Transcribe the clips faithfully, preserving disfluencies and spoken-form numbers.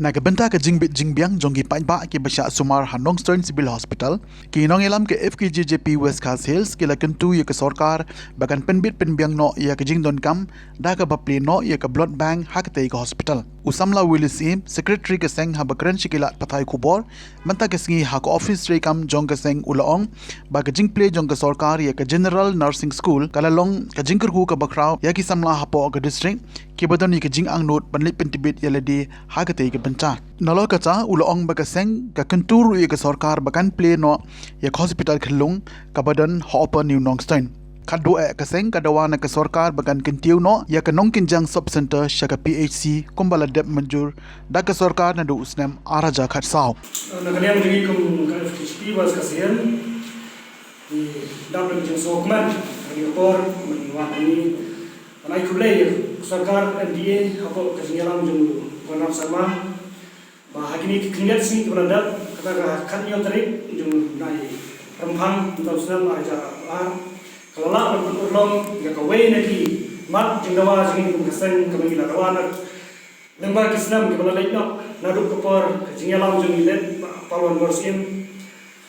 Na ka bynta ka jingbit jingbiang jong ki paidbah kiba shah sumar ha Nongstoin Civil Hospital, ki nongïalam ka F K J J P West Khasi Hills ki la kyntu ïa ka sorkar ba kan pynbit pynbiang noh ïa ka jingdonkam da kaba plie noh ïa ka blood bank ha katei ka hospital. U samla Willis Im, secretary ka seng, haba kren sha ki lad pathai khubor mynta ka sngi ha ka office treikam jong ka seng, u la ong ba ka jingplie jong ka sorkar ïa ka General Nursing School ka la long ka jingkyrkhu kaba khraw ïa ki samla hapoh ka district kiba don ïa ka jingangnud ban leit pyntbit ïa lade ha katei ka bynta. Nalor kata, u la ong ba ka seng ka kyntu ruh ïa ka sorkar ba kan plie noh ïa ka hospital khyllung kaba don ha Upper New Nongstoin. Khatduh eh ka seng ka dawa na ka sorkar ba kan kyntiew noh ïa ka Nongkynjang Sub Center sha ka P H C kumba la dep mynjur da ka sorkar naduh u snem ar hajar khatsaw. Na ka liang jong ngi kum ka F K J P West Khasi Hills, ngi dap da ka jingsngewkmen ha kane ka por ban wan hangne ban ai khublei ïa ka sorkar M D A hapoh ka jingïalam jong u Conrad Sangma. Ba ha kine ki khyndiat sngi kiba la dep, kata ka khathynñiew tarik jong u bnai Rymphang, mynta u snem ar hajar arphew ar, ka la lah ban pynurlong ïa kawei na ki mat jingdawa jong ngi kum ka seng kaba ngi la dawa na lyngba ki snem kiba la leit noh, naduh ka por ka jingïalam jong i late Bah Palwan Borsim.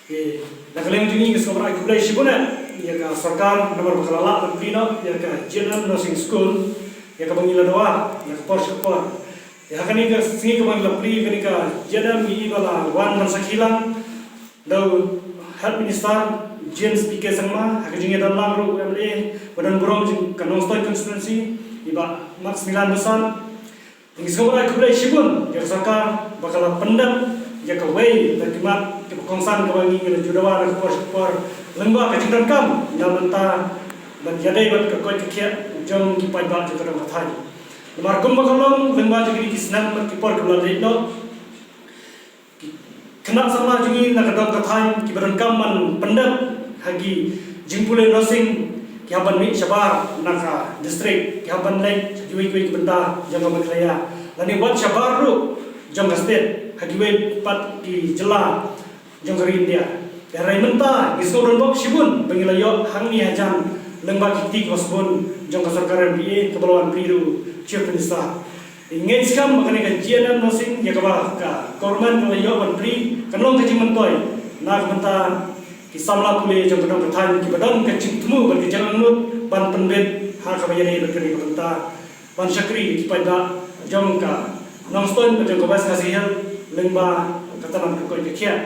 Te na ka liang jong ngi, ngi sngewbha ban ai khublei shibun eh ïa ka sorkar namar ba ka la lah ban plie noh ïa ka G N M Nursing School, ïa kaba ngi la dawa na ka por sha ka por. Te ha kane ka sngi kaba ngi la plie ïa kane ka G N M, ngi i ba la wan ban sakhi lang da u Health Minister James P K Sangma, ha ka jingïadon lang ruh u M L A ba don burom jong ka Nongstoin constituency, i Bah Maximilan Bassan. Ngi sngewbha ban ai khublei shibun ïa ka sorkar ba ka la pyndep ïa kawei na ki mat kiba kongsan kaba ngi, ngi la ju dawa na ka por sha ka por lyngba ka jingdonkam na ka bynta ban ïadei bad ka koit ka khiah jong ki paidbah jong ka dong ka thaiñ. Namar kumba ka long lyngba jong kine ki snem bad ki por kiba la leit noh, ki khynnah samla jong ngi na ka dong ka thaiñ kiba donkam ban pyndep ha ki jingpule nursing ki hap ban mih shabar na ka district, ki hap ban leit ha kiwei kiwei ki bynta jong ka Meghalaya lane wat shabar ruh jong ka state, ha kiwei pat ki jylla jong ka ri India. Te hynrei mynta ngi sngew donbok shibun ba ngi la ïoh hangne hajan lyngba ki kti kiba sbun jong ka sorkar M P A kaba la wan plie da u Chief Minister. Ngi ngeit skhem ba kane ka G N M Nursing ïa kaba ka government ka la ïoh ban plie kan long ka jingmyntoi na ka bynta ki samla pule jong ka dong ka thaiñ kiba don ka jingthmu bad ka jingangnud ban pynbit ha kaba ïadei bad kane ka bynta ban shakri ïa ki paidbah jong ka Nongstoin bad jong ka West Khasi Hills lyngba ka tnat ka koit ka khiah.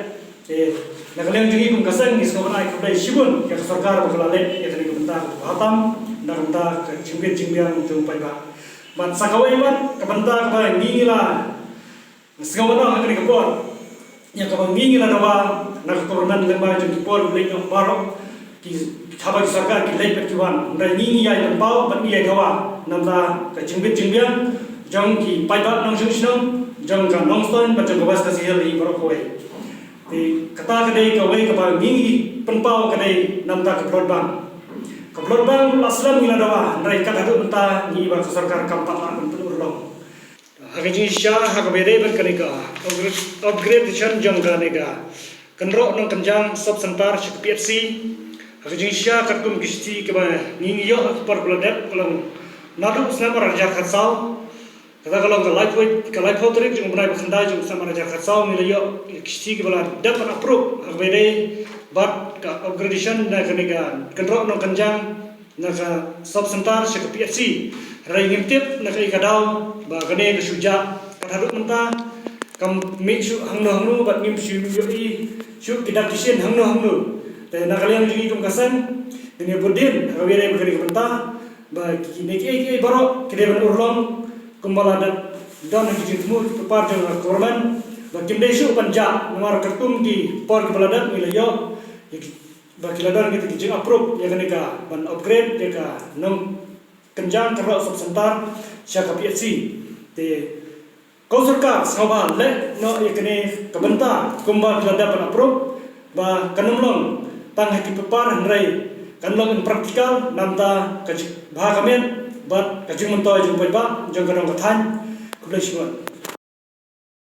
Te na ka liang jong ngi kum ka seng ngi sngewbha ban ai khublei shibun ïa ka sorkar ba ka la leh ïa kane ka bynta kaba ha tam na ka bynta ka jingbit jingbiang jong u paidbah. Bad sa kawei pat ka bynta kaba ngi, ngi la sngewbha ban ong ha kane ka por ïa kaba ngi, ngi la dawa na ka government lyngba jong ki por ba leit noh baroh, ki, haba ki sorkar ki leit bad ki wan, hynrei ngi, ngi ïai pynpaw bad ngi ïai dawa namar ka jingbit jingbiang jong ki paidbah nongshong shnong jong ka Nongstoin bad jong ka West Khasi Hills hi baroh kawei. Te kata ka dei kawei kaba ngi, ngi pynpaw ka dei namar ka blood bank. Ka blood bank la slem ngi la dawa, hynrei kat haduh mynta ngi i ba ka sorkar kam pat lah ban pynurlong. Ha ka jingshisha ha kaba ïadei bad kane ka upgrade, upgradation jong kane ka Kynroh Nongkynjang Sub Center sha ka P H C. Ha ka jingshisha katkum ki shithi kiba ngi, ngi ïoh ha ka por ba la dep ka long naduh u snem ar hajar khatsaw. Kata ka long ka laiphew, ka laiphew tarik jong u bnai ba khyndai jong u snem ar hajar khatsaw ngi la ïoh ki shithi kiba la dep ban approve ha kaba ïadei bad ka upgradation na kane ka Kynroh Nongkynjang na ka Sub Center sha ka P H C. Hynrei ngim tip na kaei ka daw ba kane ka shu jah kat haduh mynta, kam mih shuh hangno hangno bad ngim shu ïohi shuh ki dak ki shin hangno hangno. Te na ka liang jong ngi kum ka seng, ngin ïa bud dien ha kaba ïadei bad kane ka bynta ba kine kiei kiei baroh ki dei ban urlong kumba la dep don ha ki jingthmu ki paidbah jong ka government ba kim dei shuh ban jah, namar katkum ki por kiba la dep ngi la ïoh ïa ki ba ki la don kita ki jing approve ïa kane ka ban upgrade ïa ka Nongkynjang Kynroh Sub Center sha ka P H C. Te ko sorkar sngewbha leh noh ïa kane ka bynta kumba ki la dep ban approve ba kan ym long tang ha ki paper hynrei kan long in practical namar ka jing bha ka met bad ka jingmyntoi jong paidbah jong ka dong ka thaiñ. Khublei shibun.